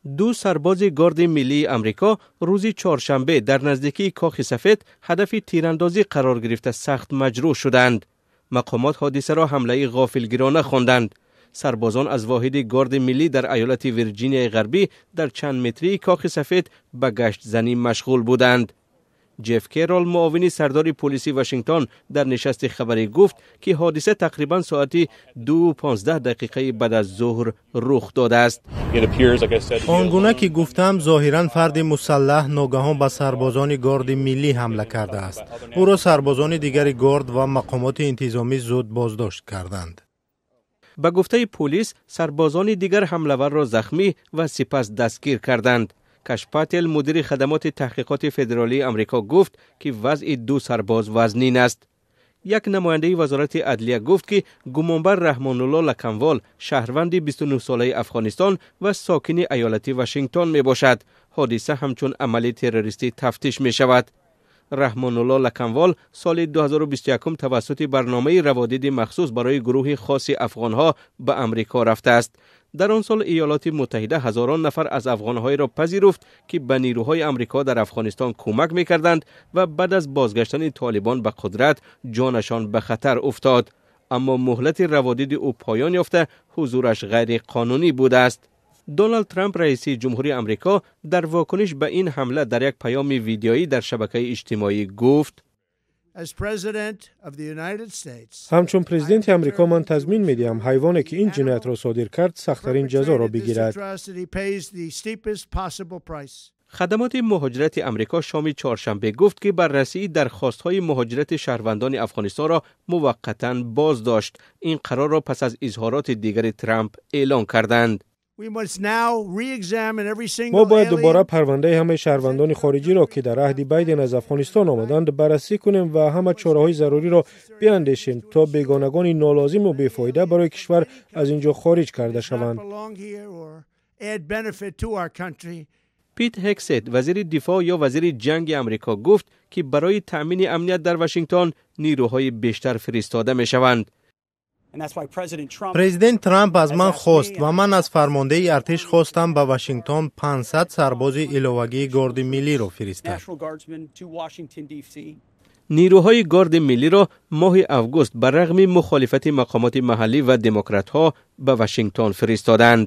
Ду сарбози Гарди Миллии Амрико рӯзи чоршанбе дар наздикии Кохи Сафед ҳадафи тирандозӣ қарор гирифта, сахт маҷрӯҳ шуданд. Мақомот ҳодисаро ҳамлаи ғофилгирона хонданд. Сарбозон аз воҳиди Гарди Миллӣ дар иёлати Вирҷинияи Ғарбӣ дар чанд метрии Кохи Сафед ба гаштзанӣ машғул буданд. Ҷеф Керол, муовини сардори полиси Вашингтон, дар нишасти хабарӣ гуфт, ки ҳодиса тақрибан соати 2:15 баъд аз зуҳр рух додааст. Он гуна ки гуфтам, зоҳиран фарди мусаллаҳ ногаҳон ба сарбозони Горди Миллӣ ҳамла кардааст. Ӯро сарбозони дигари Горд ва мақомоти интизомӣ зуд боздошт карданд. Ба гуфтаи полис, сарбозони дигар ҳамлаварро захмӣ ва сипас дастгир карданд. Каш Пател, мудири хадамоти таҳқиқоти федералии Амрико, гуфт, ки вазъи ду сарбоз вазнин аст. Як намояндаи вазорати адлия гуфт, ки гумонбар Раҳмонулло Лаканвол, шаҳрванди 29-солаи Афғонистон ва сокини иёлати Вашингтон мебошад. Ҳодиса ҳамчун амали террористӣ тафтиш мешавад. Раҳмонулло Лаканвол соли 2021 тавассути барномаи раводиди махсус барои гурӯҳи хоси афғонҳо ба Амрико рафтааст. Дар он сол Иёлоти Муттаҳида ҳазорон нафар аз афғонҳоеро пазируфт, ки ба нерӯҳои Амрико дар Афғонистон кӯмак мекарданд ва баъд аз бозгаштани Толибон ба қудрат ҷонашон ба хатар уфтод. Аммо муҳлати раводиди ӯ поён ёфта, ҳузураш ғайриқонунӣ будааст. Доналд Трамп, раиси ҷумҳури Амрико, дар вокуниш ба ин ҳамла дар як паёми видеоӣ дар шабакаи иҷтимоӣ гуфт: Ҳамчун президенти Амрико ман тазмин медиҳам, ҳайвоне, ки ин ҷиноятро содир кард, сахттарин ҷазоро бигирад. Хадамоти муҳоҷирати Амрико шоми чоршанбе гуфт, ки баррасии дархостҳои муҳоҷирати шаҳрвандони Афғонистонро муваққатан боздошт. Ин қарорро пас аз изҳороти дигари Трамп эълон карданд. Мо бояд дубора парвандаи ҳамаи шаҳрвандони хориҷиро, ки дар аҳди Байден аз Афғонистон омаданд, баррасӣ кунем ва ҳама чораҳои заруриро биандешем, то бегонагони нолозиму бефоида барои кишвар аз ин ҷо хориҷ карда шаванд. Пит Ҳегсет, вазири дифоъ ё вазири ҷанги Амрико, гуфт, ки барои таъмини амният дар Вашингтон нерӯҳои бештар фиристода мешаванд. Президент Трамп аз ман хост ва ман аз фармондеҳи артиш хостам, ба Вашингтон 500 сарбози иловагии Горди Миллиро фиристад. Нерӯҳои Гарди Миллиро моҳи август ба рағми мухолифати мақомоти маҳаллӣ ва демократҳо ба Вашингтон фиристоданд.